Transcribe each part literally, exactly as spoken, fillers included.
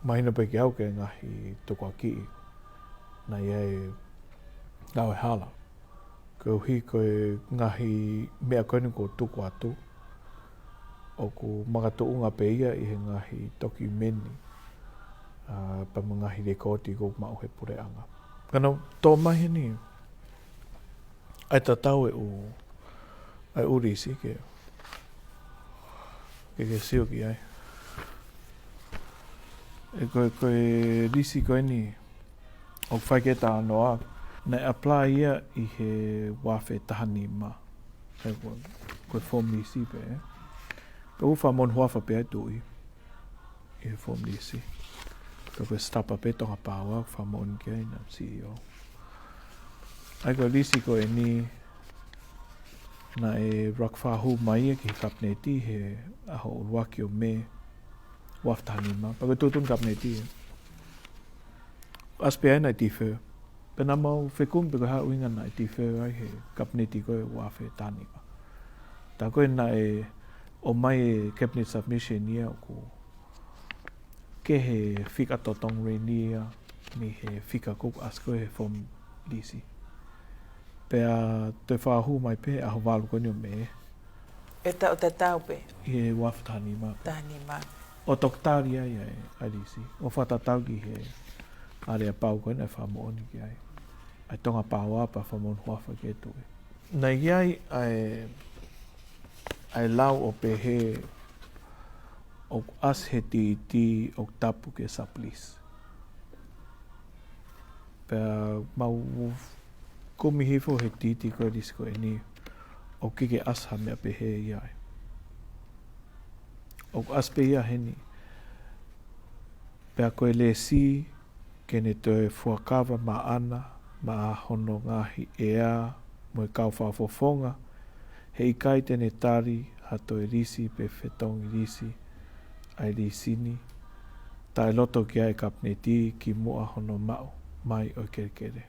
Mahino pē kiate au ko e ngaahi tukuakiʻi naʻe ʻi ai e ngāue hala. Koeʻuhi ko e ngaahi meʻa ko eni kuo tuku atu, ʻoku makatuʻunga pē ia ʻi he ngaahi tokiumeni, ā, pea mo e ngaahi lēkooti kuo maʻu ʻe he puleʻanga. Ka naʻe tō mai heni ʻa e tatau e ʻū, ʻa e ʻū lisi ke, ke, ke sio ki ai. ʻE ko e, ko e lisi ko eni ʻoku fai ki ai e talanoa, naʻe apply ia ʻi he ua afe taha nima. ʻE ko, ko e form lisi pē, ē. Pea ʻoku fakamoʻoni huafa pē ʻa e tuʻi ʻi he form lisi. Pea ko e stapa pē Tonga Power, fakamoʻoni ki ai ʻa e C E O. ʻA ia ko e lisi ko eni naʻe fakahū mai ia ki he Kapineti he ʻaho ʻuluaki ʻo Mē ua afe taha nima. Pea ko e tuʻutuʻuni Kapineti ē. ʻAsi pē ai naʻe defer. Pea naʻa mau fekumi pe ko e hā e ʻuhinga naʻe defer ai he Kapineti ko ē ua afe taha nima. Tā ko ē naʻe ʻomai e Cabinet submission ia ʻoku kehe e fika totongi ʻeni ia mei he fika ko ē ʻoku ʻasi ko ē he form lisi. Pea toe fakahū mai pē he ʻaho valu ko eni ʻo Mē. ʻE taʻu tatau pē. ʻI he ua afe taha nima pē. Taha nima. ʻO toki tali ai ʻa e, ʻa e lisi. ʻO fakatatau ki he aleapau ko ē naʻe fakamoʻoni ki ai ʻa e Tonga Power pea fakamoʻoni huafa ki ai e tuʻi. Naʻe ʻi ai ʻa e, ʻa e lau ʻo pehē ʻoku ʻasi he tiiti ʻoku tapu ke sublease. Pea mau kumi hifo he tiiti ko e lisi ko eni ʻoku ʻikai ke ʻasi ha meʻa pehē ia ai. ʻOku ʻasi pē ia heni. Pea ko e lessee ke ne toe fuakava maʻana maʻa hono ngaahi ʻea mo e kau fakafofonga, heʻikai te ne tali ha toe lisi pe fetongi lisi ʻa e lisi ni, taʻeloto ki ai e Kapineti kimuʻa hono maʻu mai ʻo e kelekele.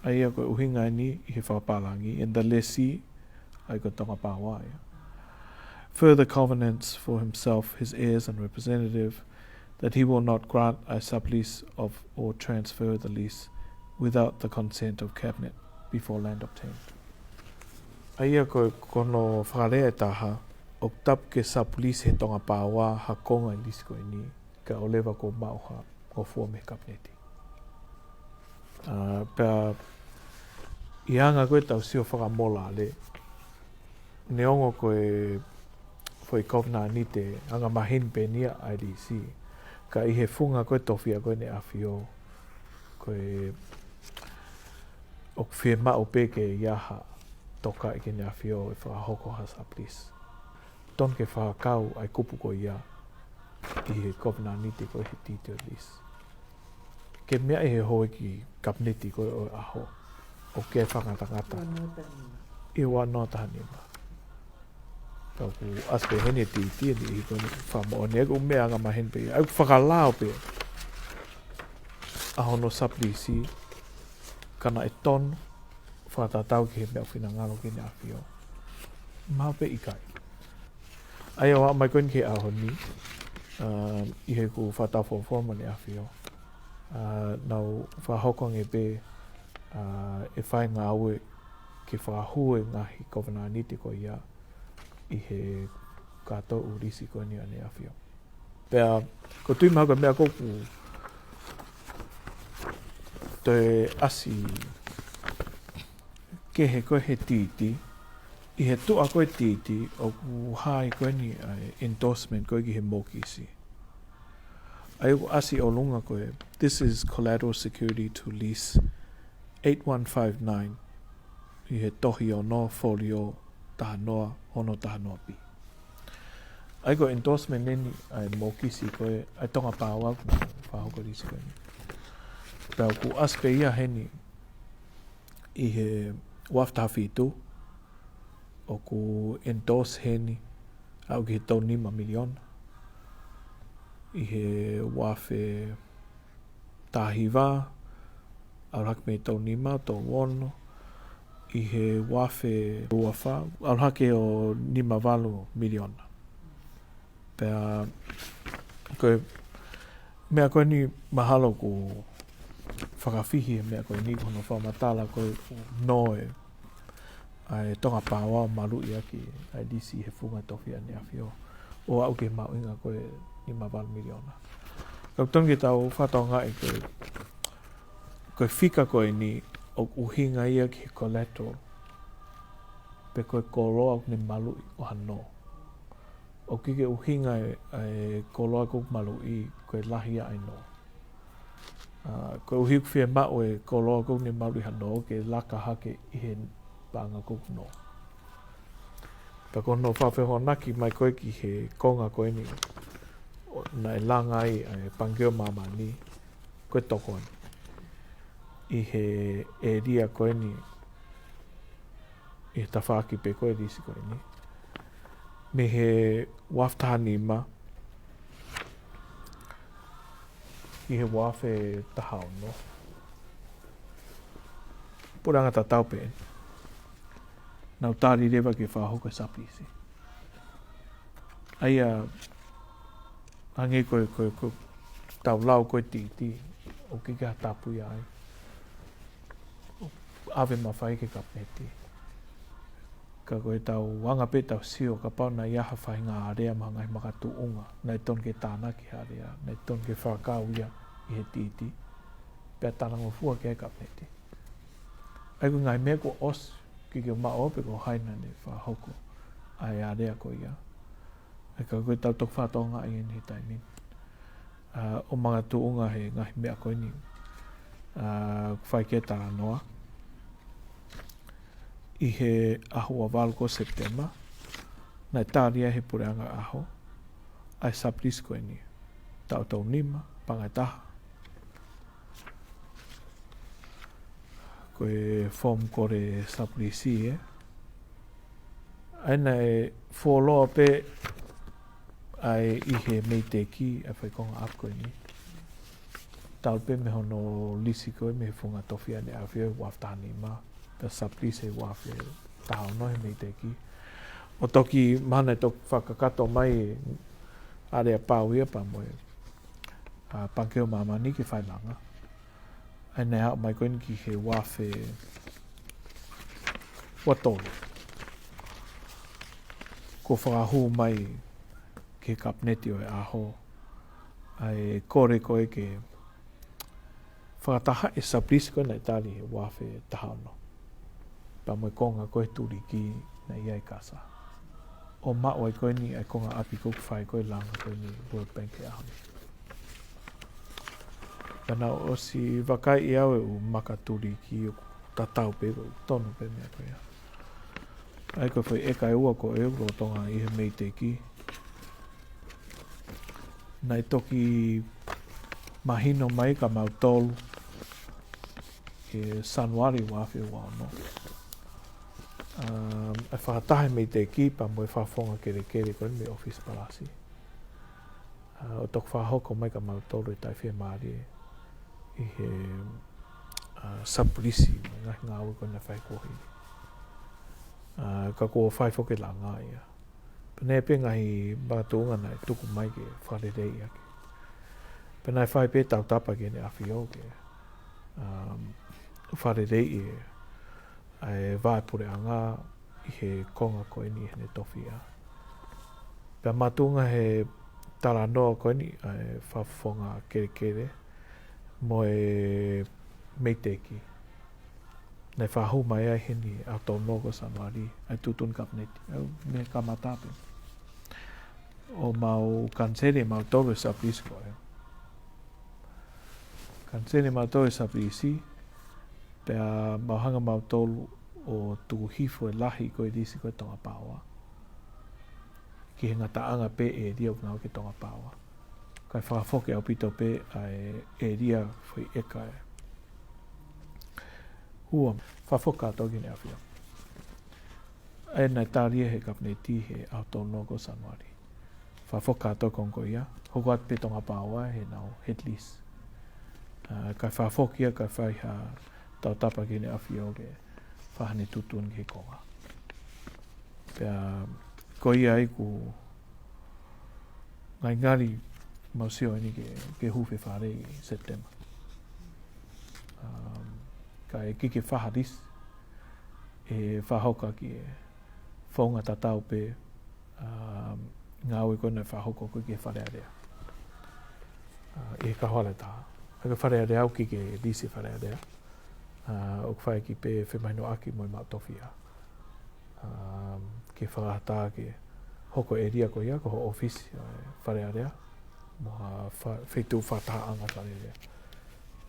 ʻA ia ko e ʻuhinga ʻeni ʻi he fakapālangi, and the lessee, ʻa ia ko Tonga Power ia, further covenants for himself, his heirs and representative that he will not grant a sublease of or transfer the lease without the consent of Cabinet before land obtained. ʻA ia ko, ko hono fakalea ʻe taha, ʻoku tapu ke sublease he Tonga Power ha konga e lisi ko eni, kae ʻoua leva kuo maʻu ha ngofua mei he Kapineti. Ā, pea ʻi he anga ko ē ʻetau sio fakamōlale, neongo ko e foʻi kovinānite angamaheni pē eni ia ʻa e lisi, ka ʻi he funga ko e tofiʻa ko eni ʻa e ʻAfio, ko e ʻoku fiemaʻu pē ke ʻi ai ha tokaʻi ki he ʻAfio ʻe fakahoko ha sublease. Tonu ke fakakau ʻa e kupu ko ia ʻi he kovinānite ko ē he tiiti ʻo e lisi. Ke meaʻi ʻe he houʻeiki Kapineti ko ē ʻo e ʻaho, ʻoku ʻi ai e fakangatangata. Ua noa taha nima. ʻI he ua noa taha nima. Ka ʻoku ʻasi pē heni e tiiti ʻeni ʻi he ko eni fakamoʻoni ʻa e ʻū meʻa angamaheni pē ia. ʻA ia ʻoku fakalao pē ʻa hono sublease, ka naʻe tonu, fakatatau ki he meʻa ʻoku finangalo ki ai e ʻAfio. Mahalo pē ʻikai. ʻA ia ʻo aʻu mai ko eni ki he ʻaho ni, ā, ʻi heʻeku fakataufolofola mo ʻEne ʻAfio, ā, naʻa ku fakahoko ange pē, ā, e fai ngāue ke fakahū e ngaahi kovinānite ko ia ʻi he kātoa e ʻū lisi ko eni ʻa ʻEne ʻAfio. Pea ʻoku ou tui mahalo ko e meʻa ko ē ʻoku toe ʻasi kehe ko ē he tiiti, ʻi he tuʻa ko ē tiiti, ʻoku hā ai ko eni ʻa e endorsement ko ē ki he mokisi. ʻA ia ʻoku ʻasi ʻi ʻolunga ko ē, "This is collateral security to lease eight one five nine," ʻi he tohi ono folio taha noa ono taha noa B. ʻA ia ko e endorsement ʻeni ʻa e mokisi ko ē ʻa e Tonga Power, fakahoko e lisi ko eni. Pea ʻoku ʻasi pē ia heni ʻi he ua afe taha fitu, ʻoku endorse heni, aʻu ki he tolu nima miliona. ʻI he ua afe taha hiva, ʻalu hake mei he tolu nima, tolu ono, ʻi he ua afe ua fā, ʻalu hake ʻo nima valu miliona. Pea, ko e, Meʻa ko eni mahalo ʻoku fakafihi he meʻa ko eni ko hono fakamatala ko e nō ʻa e Tonga Power ʻo maluʻi ʻaki ʻa e lisi he funga tofiʻa ʻEne ʻAfio ʻo aʻu ki he mahuʻinga ko e nima valu miliona. Ka ʻoku totonu ke tau fakatokangaʻi ko e, ko e fika ko eni ʻoku ʻuhinga ia ki he collateral pe ko e koloa ʻoku ne maluʻi ʻo ha nō. ʻOku ʻikai ke ʻuhinga e, e koloa ʻoku maluʻi ko e lahi ʻa e nō. ʻA, koeʻuhi ʻoku fiemaʻu e koloa ʻoku ne maluʻi ha nō ke laka hake ʻi he paʻanga ʻoku nō. Pea ko hono fakafehoanaki mai ko ē ki he konga ko eni ʻo, naʻe langa ai ʻa e Pangikē ʻo Māmani ko e tokoni ʻi he ʻēlia ko eni ʻi he tafaʻaki pē ko e lisi ko eni. Mei he uaafe taha nima ki he uaafe taha ono. Puleʻanga tatau pē eni. Nau tali leva ke fakahoko e sublease. ʻA ia, hangē ko e, ko e, ko e tau lau ko e tiiti, ʻoku ʻikai ke ha tapu ia ai. ʻAve mafai ki he Kapineti. Ka ko e tau anga pē tau sio kapau naʻe ʻi ai ha faʻahinga alea mo e ngaahi makatuʻunga naʻe totonu ke tānaki ha alea, naʻe totonu ke fakakau ia ʻi he tiiti, pea talangofua ki ai e Kapineti. ʻA ia ko e ngaahi meʻa kuo ʻosi, ʻikai ke u maʻu pe ko hai naʻa ne fakahoko ʻa e alea ko ia. ʻA ia ka ko e tau toki fakatokangaʻi eni he taimi ni. ʻA, ʻo makatuʻunga he ngaahi meʻa ko eni, ʻa, ʻoku fai ki ai e talanoa. ʻI he ʻaho ua valu ko Sepitema, naʻe tali ai he Puleʻanga ʻo e ʻaho ʻa e sublease ko eni. Taʻu tolu nima, paʻanga ʻe taha. Ko e form kole sublease ē. ʻA ia naʻe fuoloa pē ʻa e ʻi he MEIDECC ʻa e fai konga ʻapi ko eni. Talu pē mei hono lisi ko ē mei he funga tofiʻa ʻEne ʻAfio he uaafe taha nima, pea sublease he uaafe taha ono he MEIDECC. ʻO toki mahalo naʻe toki fakakakato mai ʻa e alea pau ia pea mo e, ʻa, Pangikē ʻo Māmani ke fai langa. ʻA ia naʻe aʻu mai ko eni ki he uaafe ua tolu. Kuo fakahū mai ki he Kapineti ʻo e ʻaho ʻa e kole ko ē ke fakataha e sublease ko ē naʻe tali he uaafe taha ono. Pea mo e konga ko ē tuliki naʻe ʻi ai e kasa. ʻO maʻu ai ko eni ʻa e konga ʻapi ʻoku fai ko ē langa ko eni World Bank he ʻaho ni. Pea naʻe ʻosi vakaiʻi au e ʻū maka tuliki ʻoku tatau pē, ʻoku tonu pē meʻa ko ia. ʻA ia ko e foʻi ʻeka ʻe ua ko ē ʻoku lolotonga ʻi he MEIDECC. Naʻe toki mahino mai kia mautolu ʻi Sānuali uaafe ua ono. Um, ʻa e fakataha e MEIDECC pea mo e fakafofonga kelekele ko eni mei he ʻOfisi Palasi. ʻA, ʻo toki fakahoko mai kia mautolu e taʻefiemālie ʻi he, ʻa, sublease mo e ngaahi ngāue ko ē naʻe fai kuohili. ʻA, ka kuo fai foki e langa ia. Pea naʻe pē ngaahi makatuʻunga naʻe tuku mai ke fakaleleiʻi ʻaki. Pea naʻe fai pē tautapa ki Heʻene ʻAfio ke, um, fakaleleiʻi ʻa e vaʻe puleʻanga ʻi he konga ko eni heʻene tofiʻa. Pea makatuʻunga he talanoa ko eni ʻa e fakafofonga kelekele mo e MEIDECC. Naʻe fakahū mai ai heni ʻaho tolu noa ko Sānuali ʻa e tuʻutuʻuni Kapineti. ʻA ia mei he kamata pē. ʻO mau kaniseli ʻe mautolu e sublease ko ē. Kaniseli ʻe mautolu e sublease, pea mau hanga mautolu ʻo tuku hifo e lahi ko ē lisi ko ē Tonga Power ki he ngataʻanga pē ʻēlia ʻoku nau ʻi ai ki he Tonga Power. Kae fakafoki ʻaupito pē ʻa e ʻēlia foʻi ʻeka ʻe ua. Fakafoki kātoa ki Heʻene ʻAfio. ʻA ia naʻe tali ia he Kapineti he ʻaho tolu noa ko Sānuali. Fakafoki kātoa e konga ko ia, hoko atu pē Tonga Power he nau head lease. ʻA, kae fakafoki ia kae fai ha tautapa ki Heʻene ʻAfio ke fai haʻane tuʻutuʻuni ki he konga. Pea ko ia ai ʻoku ngalingali Mau sio eni ke, ke hū fefale ʻi Sepitema. Um, ka ʻe ʻikai ke fai ha lisi, ʻe fakahoko ʻaki e founga tatau pē, um, ngāue ko ē naʻe fakahoko ko ē ki he Fale Alea. Uh, ʻi he kahaʻu ʻe taha. ʻA ia ko e Fale Alea ʻoku ʻikai ke lisi e Fale Alea. Uh, ʻoku fai ʻaki pē femahinoʻaki mo e maʻu tofiʻa. Um, ke fakataha ke hoko e ʻēlia ko ia ko hoʻo ʻōfisi ʻo e Fale Alea mo ha fa-, feituʻu fakatahaʻanga Fale Alea.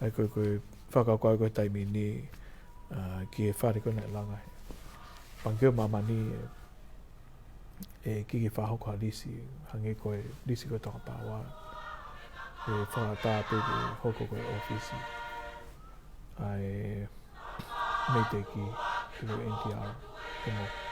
ʻA ia ko e, ko e fakakaukau ko e taimi ni, uh, ki he fale ko ē naʻe langa he Pangikē ʻo Māmani, ʻe, ʻe ʻikai ke fakahoko ha lisi, hangē ko e lisi ko ē Tonga Power. ʻE fakataha pē ke hoko ko e ʻōfisi ʻa e MEIDECC, pe ko e NDRMO.